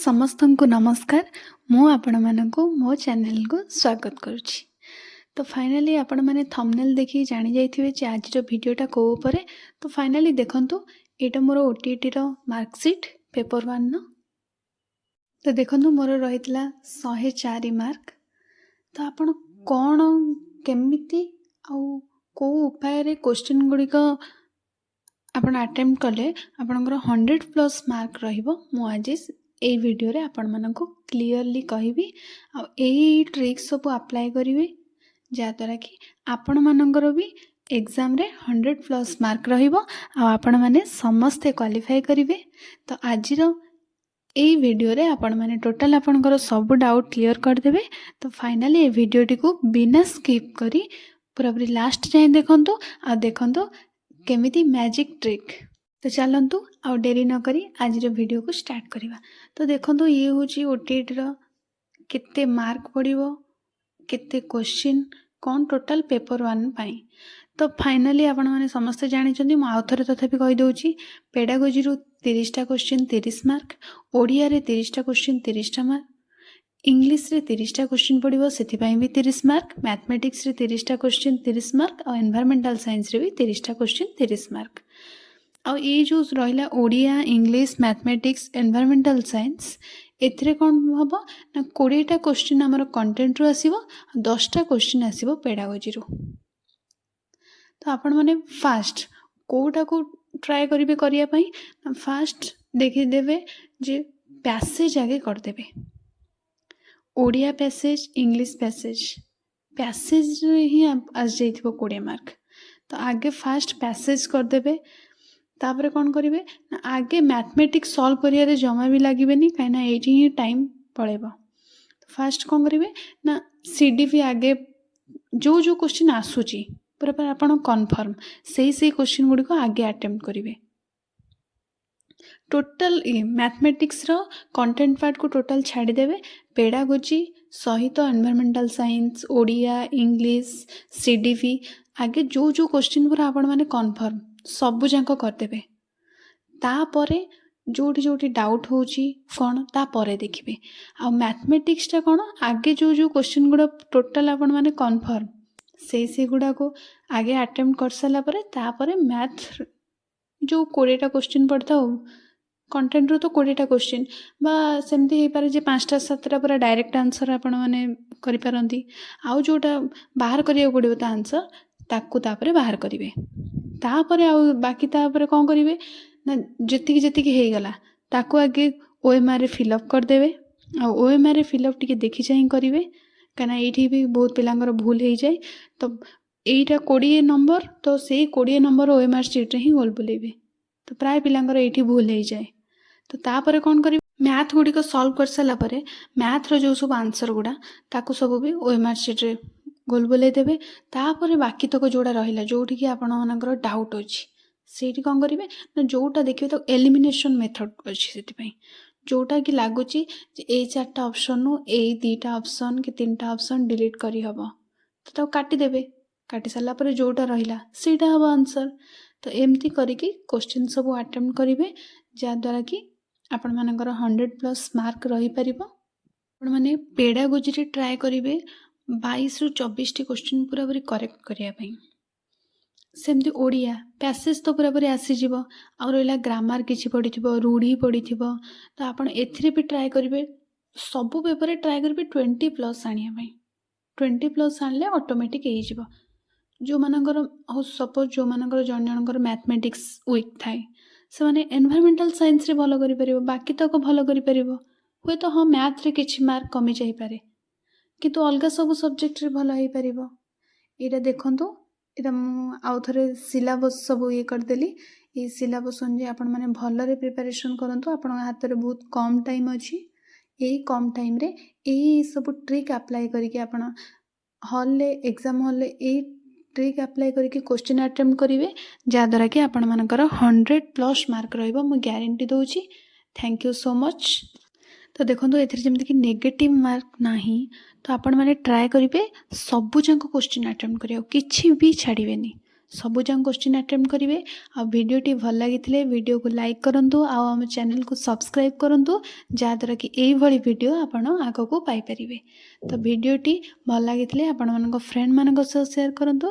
ସମସ୍ତଙ୍କୁ ନମସ୍କାର। ମୁଁ ଆପଣମାନଙ୍କୁ ମୋ ଚ୍ୟାନେଲକୁ ସ୍ୱାଗତ କରୁଛି। ତ ଫାଇନାଲି ଆପଣମାନେ ଥମ୍ବନେଲ୍ ଦେଖିକି ଜାଣିଯାଇଥିବେ ଯେ ଆଜିର ଭିଡ଼ିଓଟା କେଉଁ ଉପରେ। ତ ଫାଇନାଲି ଦେଖନ୍ତୁ, ଏଇଟା ମୋର ଓଟିଇଟିର ମାର୍କସିଟ୍, ପେପର୍ ୱାନ୍ର। ତ ଦେଖନ୍ତୁ, ମୋର ରହିଥିଲା 104 ମାର୍କ। ତ ଆପଣ କ'ଣ, କେମିତି ଆଉ କେଉଁ ଉପାୟରେ କୋଶ୍ଚିନ୍ ଗୁଡ଼ିକ ଆପଣ ଆଟେମ୍ପ୍ଟ କଲେ ଆପଣଙ୍କର 100+ ମାର୍କ ରହିବ, ମୁଁ ଆଜି ଏଇ ଭିଡ଼ିଓରେ ଆପଣମାନଙ୍କୁ କ୍ଲିଅରଲି କହିବି। ଆଉ ଏଇ ଟ୍ରିକ୍ ସବୁ ଆପ୍ଲାଏ କରିବେ, ଯାହାଦ୍ୱାରା କି ଆପଣମାନଙ୍କର ବି ଏକ୍ଜାମ୍ରେ 100+ ମାର୍କ ରହିବ ଆଉ ଆପଣମାନେ ସମସ୍ତେ କ୍ୱାଲିଫାଏ କରିବେ। ତ ଆଜିର ଏଇ ଭିଡ଼ିଓରେ ଆପଣମାନେ ଟୋଟାଲ୍ ଆପଣଙ୍କର ସବୁ ଡାଉଟ୍ କ୍ଲିଅର୍ କରିଦେବେ। ତ ଫାଇନାଲି ଏ ଭିଡ଼ିଓଟିକୁ ବିନା ସ୍କିପ୍ କରି ପୁରାପୁରି ଲାଷ୍ଟ ଯାଏଁ ଦେଖନ୍ତୁ ଆଉ ଦେଖନ୍ତୁ କେମିତି ମ୍ୟାଜିକ୍ ଟ୍ରିକ୍। ତ ଚାଲନ୍ତୁ, ଆଉ ଡେରି ନକରି ଆଜିର ଭିଡ଼ିଓକୁ ଷ୍ଟାର୍ଟ କରିବା। ତ ଦେଖନ୍ତୁ, ଇଏ ହେଉଛି ଓଟିଇଟିର କେତେ ମାର୍କ ପଡ଼ିବ, କେତେ କୋଶ୍ଚିନ୍ କ'ଣ ଟୋଟାଲ୍ ପେପର୍ ୱାନ୍ ପାଇଁ। ତ ଫାଇନାଲି ଆପଣମାନେ ସମସ୍ତେ ଜାଣିଛନ୍ତି, ମୁଁ ଆଉ ଥରେ ତଥାପି କହିଦେଉଛି। ପେଡ଼ାଗୋଜିରୁ 30ଟା କୋଶ୍ଚିନ୍, 30 ମାର୍କ। ଓଡ଼ିଆରେ 30ଟା କୋଶ୍ଚିନ୍, 30ଟା ମାର୍କ। ଇଂଲିଶରେ 30ଟା କୋଶ୍ଚିନ୍ ପଡ଼ିବ, ସେଥିପାଇଁ ବି 30 ମାର୍କ। ମ୍ୟାଥମେଟିକ୍ସରେ 30ଟା କୋଶ୍ଚିନ୍, 30 ମାର୍କ। ଆଉ ଏନଭାଇରନମେଣ୍ଟାଲ ସାଇନ୍ସରେ ବି 30ଟା କୋଶ୍ଚିନ୍, 30 ମାର୍କ। ଆଉ ଏଇ ଯେଉଁ ରହିଲା Odia, English, mathematics, environmental science, ଏଥିରେ କ'ଣ ହେବ ନା 20ଟା କୋଶ୍ଚିନ୍ ଆମର କଣ୍ଟେଣ୍ଟରୁ ଆସିବ ଆଉ 10ଟା କୋଶ୍ଚିନ୍ ଆସିବ ପେଡ଼ାଗୋଜିରୁ। ତ ଆପଣମାନେ ଫାଷ୍ଟ କେଉଁଟାକୁ ଟ୍ରାଏ କରିବେ କରିବା ପାଇଁ ନା ଫାଷ୍ଟ ଦେଖିଦେବେ ଯେ ପ୍ୟାସେଜ୍ ଆଗେ କରିଦେବେ, ଓଡ଼ିଆ ପ୍ୟାସେଜ୍, ଇଂଲିଶ ପ୍ୟାସେଜ୍। ପ୍ୟାସେଜ୍ରେ ହିଁ ଆସିଯାଇଥିବ 20 ମାର୍କ। ତ ଆଗେ ଫାଷ୍ଟ ପ୍ୟାସେଜ୍ କରିଦେବେ। ତାପରେ କ'ଣ କରିବେ ନା ଆଗେ ମ୍ୟାଥମେଟିକ୍ସ ସଲ୍ଭ କରିବାରେ ଜମା ବି ଲାଗିବେନି, କାହିଁକିନା ଏଇଠି ହିଁ ଟାଇମ୍ ପଳେଇବ। ଫାଷ୍ଟ କ'ଣ କରିବେ ନା ସିଡିଭି ଆଗେ, ଯେଉଁ ଯେଉଁ କୋଶ୍ଚିନ୍ ଆସୁଛି ପୁରା ପୁରା ଆପଣ କନଫର୍ମ, ସେଇ ସେଇ କୋଶ୍ଚିନ୍ ଗୁଡ଼ିକ ଆଗେ ଆଟେମ୍ପ୍ଟ କରିବେ। ଟୋଟାଲ୍ ମ୍ୟାଥମେଟିକ୍ସର କଣ୍ଟେଣ୍ଟ ପାର୍ଟକୁ ଟୋଟାଲ୍ ଛାଡ଼ିଦେବେ। ପେଡ଼ାଗୋଜି ସହିତ ଏନଭାଇରନମେଣ୍ଟାଲ ସାଇନ୍ସ, ଓଡ଼ିଆ, ଇଂଲିଶ, ସିଡିଭି ଆଗେ ଯେଉଁ ଯେଉଁ କୋଶ୍ଚିନ୍ ପୁରା ଆପଣମାନେ କନଫର୍ମ, ସବୁ ଯାକ କରିଦେବେ। ତାପରେ ଯେଉଁଠି ଯେଉଁଠି ଡାଉଟ୍ ହେଉଛି କ'ଣ, ତାପରେ ଦେଖିବେ। ଆଉ ମ୍ୟାଥମେଟିକ୍ସଟା କ'ଣ, ଆଗେ ଯେଉଁ ଯେଉଁ କୋଶ୍ଚିନ୍ ଗୁଡ଼ା ଟୋଟାଲ୍ ଆପଣମାନେ କନଫର୍ମ, ସେଇ ସେଗୁଡ଼ାକୁ ଆଗେ ଆଟେମ୍ପ୍ଟ କରିସାରିଲା ପରେ, ତାପରେ ମ୍ୟାଥ୍ ଯେଉଁ 20ଟା କୋଶ୍ଚିନ୍ ପଡ଼ିଥାଉ କଣ୍ଟେଣ୍ଟରୁ, ତ 20ଟା କୋଶ୍ଚିନ୍ ବା ସେମିତି ହେଇପାରେ ଯେ 5ଟା 7ଟା ପୁରା ଡାଇରେକ୍ଟ ଆନ୍ସର୍ ଆପଣମାନେ କରିପାରନ୍ତି। ଆଉ ଯେଉଁଟା ବାହାର କରିବାକୁ ପଡ଼ିବ ତା ଆନ୍ସର୍, ତାକୁ ତାପରେ ବାହାର କରିବେ। ତାପରେ ଆଉ ବାକି ତାପରେ କ'ଣ କରିବେ ନା ଯେତିକି ଯେତିକି ହେଇଗଲା, ତାକୁ ଆଗେ ଓଏମ୍ଆର୍ରେ ଫିଲ୍ଅପ୍ କରିଦେବେ। ଆଉ ଓଏମ୍ଆର୍ରେ ଫିଲ୍ଅପ୍ ଟିକେ ଦେଖି ଚାହିଁ କରିବେ, କାହିଁକିନା ଏଇଠି ବି ବହୁତ ପିଲାଙ୍କର ଭୁଲ ହେଇଯାଏ। ତ ଏଇଟା 20 ନମ୍ବର, ତ ସେଇ 20 ନମ୍ବର ଓଏମ୍ଆର୍ ସିଟ୍ରେ ହିଁ ଗୋଲ ବୁଲେଇବେ। ତ ପ୍ରାୟ ପିଲାଙ୍କର ଏଇଠି ଭୁଲ ହେଇଯାଏ। ତ ତାପରେ କ'ଣ କରିବେ? ମ୍ୟାଥ୍ ଗୁଡ଼ିକ ସଲ୍ଭ କରିସାରିଲା ପରେ ମ୍ୟାଥ୍ର ଯେଉଁ ସବୁ ଆନ୍ସର୍ ଗୁଡ଼ା, ତାକୁ ସବୁ ବି ଓଏମ୍ଆର୍ ସିଟ୍ରେ ଗୋଲ ବୁଲେଇ ଦେବେ। ତାପରେ ବାକି ତକ ଯେଉଁଟା ରହିଲା, ଯେଉଁଠିକି ଆପଣମାନଙ୍କର ଡାଉଟ୍ ଅଛି, ସେଇଠି କ'ଣ କରିବେ ନା ଯେଉଁଟା ଦେଖିବେ, ତାକୁ ଏଲିମିନେସନ୍ ମେଥଡ଼ ଅଛି ସେଥିପାଇଁ। ଯେଉଁଟା କି ଲାଗୁଛି ଯେ ଏଇ ଚାରିଟା ଅପସନ୍ରୁ ଏଇ ଦୁଇଟା ଅପସନ୍ କି ତିନିଟା ଅପସନ୍ ଡିଲିଟ୍ କରିହେବ, ତ ତାକୁ କାଟିଦେବେ। କାଟି ସାରିଲା ପରେ ଯେଉଁଟା ରହିଲା, ସେଇଟା ହେବ ଆନ୍ସର୍। ତ ଏମିତି କରିକି କୋଶ୍ଚିନ୍ ସବୁ ଆଟେମ୍ପ୍ଟ କରିବେ, ଯାହାଦ୍ୱାରା କି ଆପଣମାନଙ୍କର 100+ ମାର୍କ ରହିପାରିବ। ଆପଣମାନେ ପେଡ଼ାଗୋଜିରେ ଟ୍ରାଏ କରିବେ 22ରୁ 24ଟି କୋଶ୍ଚିନ୍ ପୁରାପୁରି କରେକ୍ଟ କରିବା ପାଇଁ। ସେମିତି ଓଡ଼ିଆ ପ୍ୟାସେଜ୍ ତ ପୁରାପୁରି ଆସିଯିବ। ଆଉ ରହିଲା ଗ୍ରାମାର କିଛି ପଡ଼ିଥିବ, ରୂଢ଼ି ପଡ଼ିଥିବ, ତ ଆପଣ ଏଥିରେ ବି ଟ୍ରାଏ କରିବେ। ସବୁ ପେପରରେ ଟ୍ରାଏ କରିବେ 20+ ଆଣିବା ପାଇଁ। 20+ ଆଣିଲେ ଅଟୋମେଟିକ୍ ହେଇଯିବ। ଯେଉଁମାନଙ୍କର ହଉ, ସପୋଜ୍ ଯେଉଁମାନଙ୍କର ଜଣେ ଜଣଙ୍କର ମ୍ୟାଥମେଟିକ୍ସ ୱିକ୍ ଥାଏ, ସେମାନେ ଏନଭାଇରନମେଣ୍ଟାଲ ସାଇନ୍ସରେ ଭଲ କରିପାରିବ, ବାକି ତକ ଭଲ କରିପାରିବ। ହୁଏତ ହଁ, ମ୍ୟାଥରେ କିଛି ମାର୍କ କମି ଯାଇପାରେ, କିନ୍ତୁ ଅଲଗା ସବୁ ସବଜେକ୍ଟରେ ଭଲ ହେଇପାରିବ। ଏଇଟା ଦେଖନ୍ତୁ, ଏଇଟା ମୁଁ ଆଉ ଥରେ ସିଲାବସ୍ ସବୁ ଇଏ କରିଦେଲି। ଏଇ ସିଲାବସ୍ ଅନୁଯାୟୀ ଆପଣମାନେ ଭଲରେ ପ୍ରିପାରେସନ୍ କରନ୍ତୁ। ଆପଣଙ୍କ ହାତରେ ବହୁତ କମ୍ ଟାଇମ୍ ଅଛି। ଏଇ କମ୍ ଟାଇମ୍ରେ ଏଇ ସବୁ ଟ୍ରିକ୍ ଆପ୍ଲାଏ କରିକି ଆପଣ ହଲ୍ରେ, ଏକ୍ଜାମ୍ ହଲ୍ରେ ଏଇ ଟ୍ରିକ୍ ଆପ୍ଲାଏ କରିକି କୋଶ୍ଚିନ୍ ଆଟେମ୍ପ୍ଟ କରିବେ, ଯାହାଦ୍ୱାରା କି ଆପଣମାନଙ୍କର 100+ ମାର୍କ ରହିବ, ମୁଁ ଗ୍ୟାରେଣ୍ଟି ଦେଉଛି। Thank you so much. ତ ଦେଖନ୍ତୁ, ଏଥିରେ ଯେମିତିକି ନେଗେଟିଭ୍ ମାର୍କ ନାହିଁ। ତ ଆପଣମାନେ ଟ୍ରାଏ କରିବେ ସବୁଯାକ କୋଶ୍ଚିନ୍ ଆଟେମ୍ପ୍ଟ କରିବାକୁ, କିଛି ବି ଛାଡ଼ିବେନି। ସବୁଯାକ କୋଶ୍ଚିନ୍ ଆଟେମ୍ପ୍ଟ କରିବେ। ଆଉ ଭିଡ଼ିଓଟି ଭଲ ଲାଗିଥିଲେ ଭିଡ଼ିଓକୁ ଲାଇକ୍ କରନ୍ତୁ ଆଉ ଆମ ଚ୍ୟାନେଲକୁ ସବସ୍କ୍ରାଇବ୍ କରନ୍ତୁ, ଯାହାଦ୍ୱାରା କି ଏଇଭଳି ଭିଡ଼ିଓ ଆପଣ ଆଗକୁ ପାଇପାରିବେ। ତ ଭିଡ଼ିଓଟି ଭଲ ଲାଗିଥିଲେ ଆପଣମାନଙ୍କ ଫ୍ରେଣ୍ଡମାନଙ୍କ ସହ ସେୟାର କରନ୍ତୁ।